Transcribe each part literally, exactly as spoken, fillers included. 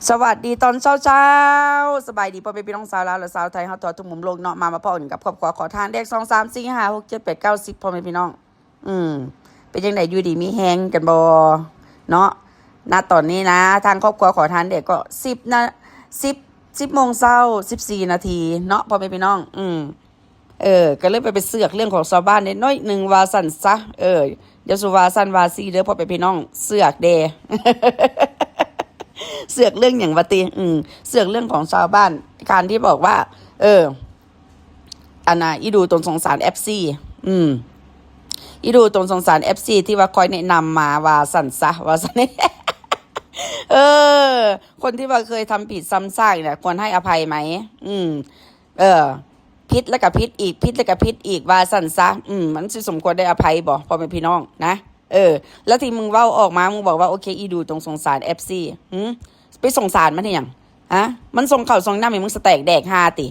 สวัสดีตอนเช้าเช้า สบายดีพ่อแม่พี่น้องชาวลาวและชาวไทยเฮาทั่วทุกมุมโลกเนาะ มา มาพ้อกันกับครอบครัวขอทานแดก สอง สาม สี่ ห้า หก เจ็ด แปด เก้า สิบ พ่อแม่พี่น้อง อืม เป็นจั่งใด อยู่ดีมีแฮงกันบ่เนาะ ณ ตอนนี้นะ ทางครอบครัวขอทานแดกก็ สิบ นะ สิบ สิบ โมงเช้า สิบสี่ นาทีเนาะ พ่อแม่พี่น้อง อืม เออ ก็เลยไป ไปเสือกเรื่องของชาวบ้านนิดหน่อยหนึ่ง ว่าซั่นซะ เออ อย่าสู่ว่าซั่นว่าซี่เด้อพ่อแม่พี่น้อง เสือกแด่ เสือกเรื่องหยังวะติ อืม เสือกเรื่องของชาวบ้าน การที่บอกว่า เออ อันน่ะ อีดูตนสงสาร เอฟซี อืม อีดูตนสงสาร เอฟซี ที่ว่าคอยแนะนำมา ว่าซั่นซะ ว่าซั่น เออ คนที่ว่าเคยทำผิดซ้ำซากเนี่ย ควรให้อภัยไหม อืม เออ ผิดแล้วก็ผิดอีก ผิดแล้วก็ผิดอีก ว่าซั่นซะ อืม มันสิสมควรได้อภัยบ่ พ่อแม่พี่น้องนะ เออ แล้วที่มึงเว้าออกมา มึงบอกว่า โอเค อีดูตนสงสาร เอฟซี หืม ไปสงสารมันเฮ็ดหยัง ฮะ มันส่งข้าวส่งน้ำให้มึงสแต็กแดกห่าติ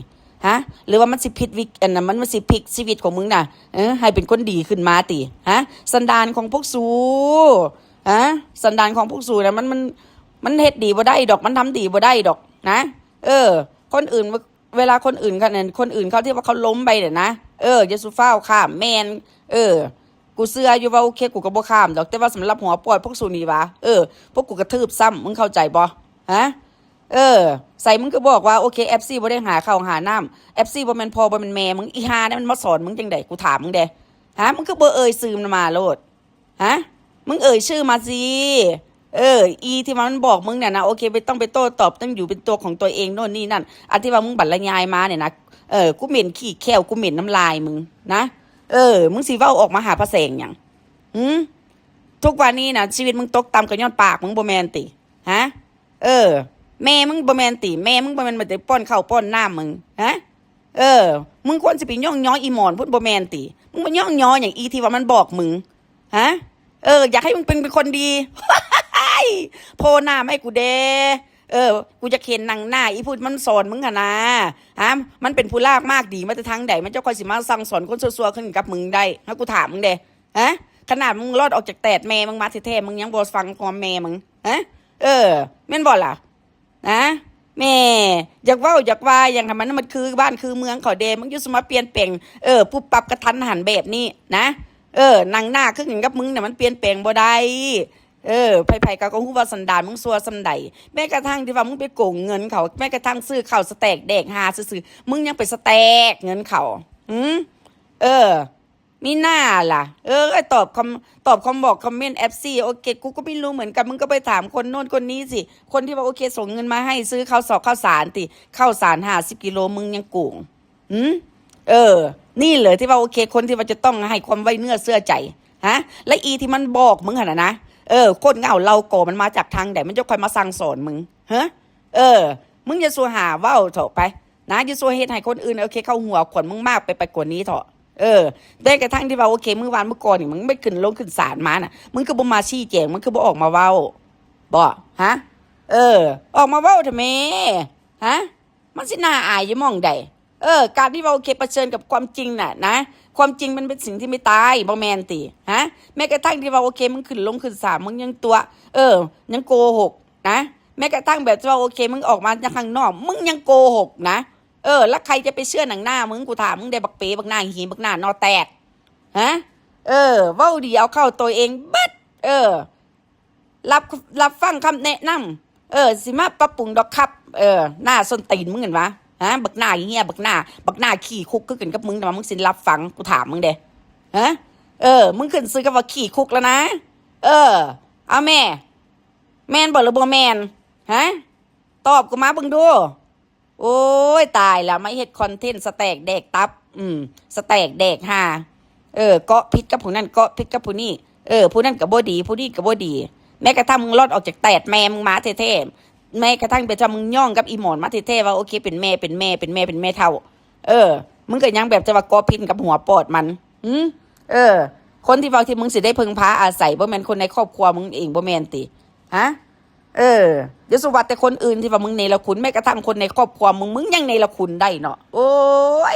ฮะ หรือว่ามันสิพลิกวิก อันนั้น มัน มันสิพลิกชีวิตของมึงน่ะ เออ ให้เป็นคนดีขึ้นมาติ ฮะ สันดานของพวกสู ฮะ สันดานของพวกสูน่ะ มัน มัน มันเฮ็ดดีบ่ได้ดอก มันทำดีบ่ได้ดอกนะ เออ คนอื่น เวลาคนอื่นเขาเนี่ย คนอื่นเขาที่ว่าเขาล้มไปเนี่ยนะ เออ อย่าสู่ฟ้าวข้าม แม่น เออ กูเชื่ออยู่ว่า โอเค กูก็บ่ข้ามดอก แต่ว่าสำหรับหัวปอดพวกสูนี่วะ เออ พวกกูกระทืบซ้ำ มึงเข้าใจบ่ ฮะ เออ ใส่มึงก็บอกว่า โอเค เอฟซี บ่ได้หาข้าวหาน้ำ เอฟซี บ่แม่นพ่อบ่แม่นแม่มึง อีห่าเนี่ยมันมาสอนมึงจั่งใด กูถามมึงเด้ ฮะ มึงคือบ่เอ่ยชื่อมันมาโลด ฮะ มึงเอ่ยชื่อมาสิ เออ อีที่มันบอกมึงเนี่ยนะ โอเค ไม่ต้องไปโต้ตอบ ต้องอยู่เป็นตัวของตัวเองโน่นนี่นั่น อันที่ว่ามึงบรรยายมาเนี่ยนะ เออ กูเหม็นขี้แข้ว กูเหม็นน้ำลายมึงนะ เออ มึงสิเว้าออกมาหาพระแสงหยัง หืม ทุกวันนี้นะ ชีวิตมึงตกต่ำก็ย้อนปากมึง บ่แม่นติ ฮะ เออ แม่มึงบ่แม่นติ แม่มึงบ่แม่นมาแต่ป้อนข้าวป้อนน้ำมึง ฮะ เออ มึงควรสิไปย่องย้ออีหมอนพุ้น บ่แม่นติ มึงมาย่องย้อหยัง อีที่ว่ามันบอกมึง ฮะ เออ อยากให้มึงเป็น เป็นคนดี โพหน้ามาให้กูแด่ เออ กูจะเห็นหนังหน้าอีพูดมันสอนมึงหั่นนะ ฮะ มันเป็นผู้ลากมากดีมาแต่ทางใด มันจะคอยสิมาสั่งสอนคนซั่วๆขึ้นกับมึงได้ ฮะ กูถามมึงเด้ ฮะ ขนาดมึงรอดออกจากแตดแม่มึงมาแท้ๆ มึงยังบ่ฟังความแม่มึง ฮะ เออ แม่นบ่ล่ะ นะ แม่ อยากเว้าอยากว่าหยัง ให้มัน มันคือบ้านคือเมืองเขาแด่ มึงอย่าสิมาเปลี่ยนแปลง เออ ปุ๊บปั๊บกะทันหันแบบนี้นะ เออ หนังหน้าคือกันกับมึงเนี่ย มันเปลี่ยนแปลงบ่ได้ เออ ไผๆ เขาก็ฮู้ว่าสันดานมึงซั่วส่ำใด แม้กระทั่งที่ว่ามึงไปโกงเงินเขา แม้กระทั่งซื้อข้าวสแต็กแดกห่าซื่อๆ มึงยังไปสแต็กเงินเขา หืม เออ มีหน้าล่ะ เออ ตอบคอม ตอบคอมบอกคอมเมนต์ เอฟซี โอเค กูก็ไม่รู้เหมือนกัน มึงก็ไปถามคนโน่นคนนี้สิ คนที่ว่า โอเค ส่งเงินมาให้ซื้อข้าวสอกข้าวสารติ ข้าวสาร ห้าสิบ กิโล มึงยังโกง หืม เออ นี่เลยที่ว่า โอเค คนที่ว่าจะต้องให้ความไว้เนื้อเชื่อใจ ฮะ และอีที่มันบอกมึงหั่นน่ะนะ เออ คนเหง้าเล่าก่อมันมาจากทางใด มันจะคอยมาสั่งสอนมึง ฮะ เออ มึงอย่าสู่หาเว้าเถาะไป นะ อย่าสู่เฮ็ดให้คนอื่น โอเค เข้าหัวขวัญมึงมากไป ไปกว่านี้เถาะ เออ แม้กระทั่งที่ว่า โอเค มื้อวานมื้อก่อนนี่ มึงไปขึ้นลงขึ้นศาลมาน่ะ มึงคือบ่มาชี้แจง มึงคือบ่ออกมาเว้า บ่ ฮะ เออ ออกมาเว้าเถาะแม่ ฮะ มันสิน่าอายอยู่หม่องใด เออ การที่ว่า โอเค เผชิญกับความจริงน่ะนะ ความจริงมันเป็นสิ่งที่ไม่ตาย บ่แม่นติ ฮะ แม้กระทั่งที่ว่า โอเค มึงขึ้นลงขึ้นศาล มึงยังตั๋ว เออ ยังโกหกนะ แม้กระทั่งแบบที่ว่า โอเค มึงออกมาจากข้างนอก มึงยังโกหกนะ เออ แล้วใครจะไปเชื่อหนังหน้ามึง กูถามมึงเด้ บักเป๋ บักหน้าหี บักหน้าหน่อแตก ฮะ เออ เว้าดีเอาเข้าตัวเองเบิด เออ รับ รับฟังคำแนะนำ เออ สิมาปรับปรุงดอกครับ เออ หน้าส้นตีนมึงเห็นวะ ฮะ บักหน้าเหี้ย บักหน้า บักหน้าขี้คุกคือกันกับมึง แต่ว่ามึงสิรับฟัง กูถามมึงเด้ ฮะ เออ มึงขึ้นชื่อกับว่าขี้คุกแล้วนะ เออ เอาแม่ แม่นบ่หรือบ่แม่น ฮะ ตอบกูมาเบิ่งดู โอ้ย ตายแล้ว มาเฮ็ดคอนเทนต์สแต็กแดกตับ อืม สแต็กแดกห่า เออ เกาะผิดกับผู้นั้น เกาะผิดกับผู้นี้ เออ ผู้นั้นก็บ่ดี ผู้นี้ก็บ่ดี แม้กระทั่งมึงรอดออกจากแตดแม่มึงมาแท้ๆ แม้กระทั่งเป็นว่ามึงย่องกับอีหมอนมาแท้ๆ ว่า โอเค เป็นแม่ เป็นแม่ เป็นแม่ เป็นแม่เฒ่า เออ มึงก็ยังแบบจะว่าเกาะผิดกับหัวปอดมัน หืม เออ คนที่ว่าที่มึงสิได้พึ่งพาอาศัย บ่แม่นคนในครอบครัวมึงเอง บ่แม่นติ ฮะ เออ อย่าสู่ว่าแต่คนอื่นที่ว่ามึงเนรคุณ แม้กระทั่งคนในครอบครัวมึง มึงยังเนรคุณได้เนาะ โอ้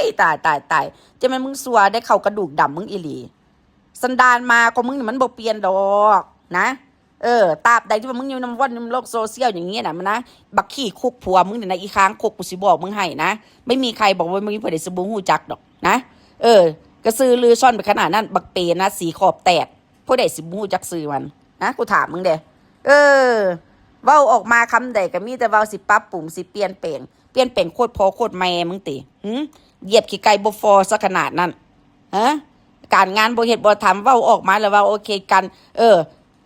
ย ตาย ตาย ตาย จะแม่นมึงซั่วได้เข้ากระดูกดำมึงอีหลี สันดานหมาของมึงนี่มันบ่เปลี่ยนดอกนะ เออ ตราบใดที่ว่ามึงอยู่นำว่อนนำโลกโซเชียลอย่างเงี้ยนะ มันนะ บักขี้คุกผัวมึงเนี่ยนะ อีค้างคุก กูสิบอกมึงให้นะ ไม่มีใครบอกว่ามึงผู้ใดสิบ่ฮู้จักดอกนะ เออ กระซือลือซ่อนไปขนาดนั้น บักเปนะ สีขอบแตก ผู้ใดสิบ่ฮู้จักชื่อมันนะ กูถามมึงเด้ เออ เว้าออกมาคำใดก็มีแต่เว้าสิปรับปรุง สิเปลี่ยนแปลง เปลี่ยนแปลงโคตรพ่อโคตรแม่มึงติ หึ เหยียบขี้ไก่บ่ฟอซะขนาดนั้น ฮะ การงานบ่เฮ็ดบ่ทำ เว้าออกมาแล้วว่าโอเคกัน เออ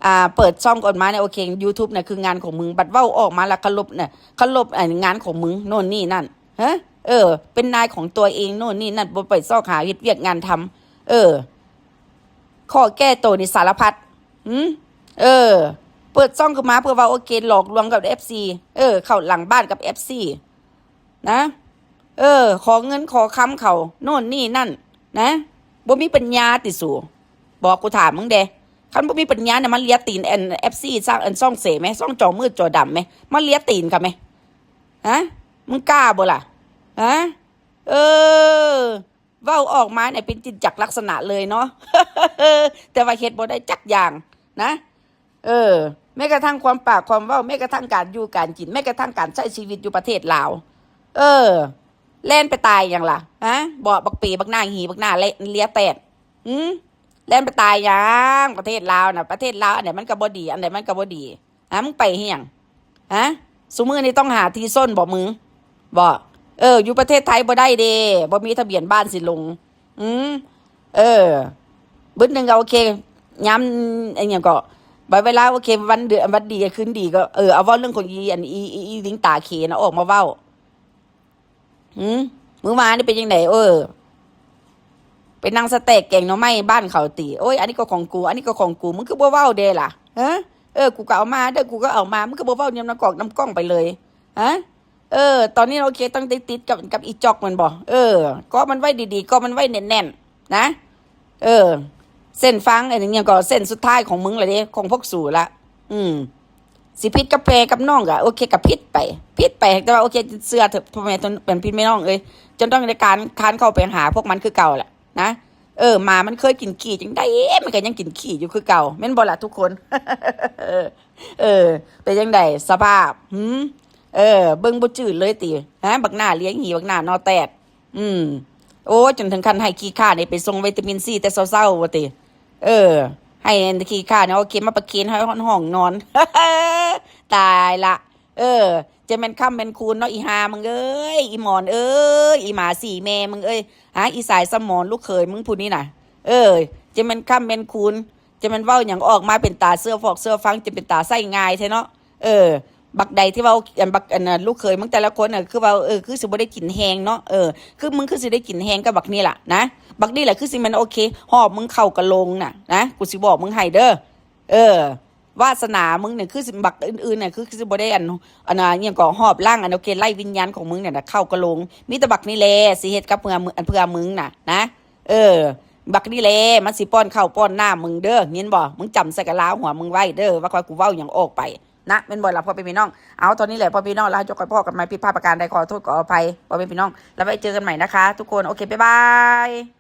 อ่า เปิดช่องออกมาเนี่ย โอเค YouTube เนี่ยคืองานของมึง บัดเว้าออกมาแล้วเคารพเนี่ย เคารพ อ่า งานของมึง โน่นนี่นั่น ฮะ เออ เป็นนายของตัวเอง โน่นนี่นั่น บ่ไปซอกหาเฮ็ดเวียกงานทำ เออ ข้อแก้ตัวนี่สารพัด หืม เออ เปิดช่องขึ้นมาเพื่อว่าโอเค หลอกลวงกับ เอฟซี เออ เข้าหลังบ้านกับ เอฟซี นะ เออ ขอเงินขอคำเขา โน่นนี่นั่น นะ บ่มีปัญญาติสู บอกกูถามมึงเด้ คันบ่มีปัญญาเนี่ย มาเลียตีนแอน เอฟซี ซ่อง อันซ่องเสแม ซ่องจอมืดจอดำแม มาเลียตีนเขาแม ฮะ มึงกล้าบ่ล่ะ ฮะ เออ เว้าออกมาเนี่ยเป็นจิตจักลักษณะเลยเนาะ แต่ว่าเฮ็ดบ่ได้จักอย่างนะ เออ แม้กระทั่งความปากความเว้า แม้กระทั่งการอยู่การกิน แม้กระทั่งการใช้ชีวิตอยู่ประเทศลาว เออ แล่นไปตายหยังล่ะ ฮะ บอกบักเปบักหน้าหีบักหน้าเละเลียแตด หืม แล่นไปตายหยัง ประเทศลาวน่ะ ประเทศลาวอันไหนมันก็บ่ดี อันไหนมันก็บ่ดี ฮะ มึงไปเฮ็ดหยัง ฮะ ซุมื้อนี้ต้องหาที่ซ่อนบ่มึง บ่ เออ อยู่ประเทศไทยบ่ได้เด้ บ่มีทะเบียนบ้านสิลง อืม เออ บึดหนึ่งก็โอเค ย้ำ ไอ้หยังก็ บัดเวลาโอเค วันเดือน วันดีคืนดีก็ เออ เอาเว้าเรื่องของอี อัน อี อี อีลิงตาเขนะ ออกมาเว้า หืม มื้อวานนี่เป็นจั่งใด เออ ไปนั่งสะแตกแกงหน่อไม้บ้านเขาติ โอ้ย อันนี้ก็ของกู อันนี้ก็ของกู มึงคือบ่เว้าเด้ล่ะ ฮะ เออ กูก็เอามาเด้อ กูก็เอามา มึงคือบ่เว้านำกอกนำกล้องไปเลย ฮะ เออ ตอนนี้โอเค ต้องได้ติดกับ กับอีจอกมันบ่ เออ ก็มันไว้ดีๆ ก็มันไว้แน่นๆ นะ เออ เส้นฟาง ไอ้หยังก็เส้นสุดท้ายของมึงละเด้ ของพวกสูละ อืม สิผิดกับแพกับน้องก็โอเค ก็ผิดไป ผิดไป แต่ว่าโอเค เชื่อเถอะ พ่อแม่ตนเป็นพี่แม่น้องเอ้ย จนต้องในการคานเข้าไปหาพวกมันคือเก่าแหละนะ เออ หมามันเคยกินขี้จั่งใด มันก็ยังกินขี้อยู่คือเก่า แม่นบ่ล่ะทุกคน เออ เออ เป็นจั่งใดสภาพ หืม เออ เบิ่งบ่จืดเลยติ ฮะ บักหน้าเลี้ยงหี บักหน้าหน่อแตด อืม โอ้ จนถึงขั้นให้ขี้ข้านี่ไปส่งวิตามินซีแต่เช้าๆ ว่าติ เออ ให้ขี้ข้าเนี่ยเอาเข็มมาประเคนให้ห้องนอน ตายละ เออ จะแม่นค่ำแม่นคูณเนาะ อีห่ามึงเอ้ย อีหมอนเอ้ย อีหมาสี่แม่มึงเอ้ย ฮะ อีสายสมอนลูกเขยมึงผู้นี้น่ะ เออ จะแม่นค่ำแม่นคูณ จะแม่นเว้าหยังออกมาเป็นตาเชื่อฟอกเชื่อฟัง จะเป็นตาใส่ง่ายแท้เนาะ เออ บักใดที่เว้า อันบัก อันน่ะ ลูกเขยมึงแต่ละคนน่ะ คือว่า เออ คือสิบ่ได้กินแฮงเนาะ เออ คือมึงคือสิได้กินแฮงกับบักนี่ล่ะนะ บักนี่แหละคือสิแม่นโอเค หอบมึงเข้ากะโหลงน่ะนะ กูสิบอกมึงให้เด้อ เออ วาสนามึงเนี่ยคือสิบักอื่นๆเนี่ยคือสิบ่ได้อัน อันน่ะ อิหยังก็หอบร่างอันโอเค ไล่วิญญาณของมึงเนี่ยนะเข้ากะโหลง มีแต่บักนี่แหละสิเฮ็ดกับเพื่อมึง อันเพื่อมึงน่ะนะ เออ บักนี่แหละมันสิป้อนข้าวป้อนน้ำมึงเด้อ ยินบ่ มึงจำใส่กะลาหัวมึงไว้เด้อ ว่าข้อยกูเว้าหยังออกไปนะ แม่นบ่ล่ะพ่อแม่พี่น้อง เอา เท่านี้แหละพ่อพี่น้อง แล้วจบกัน พ้อกันใหม่ ผิดพลาดประการใดขอโทษขออภัย พ่อแม่พี่น้อง แล้วไว้เจอกันใหม่นะคะ ทุกคน โอเค บ๊ายบาย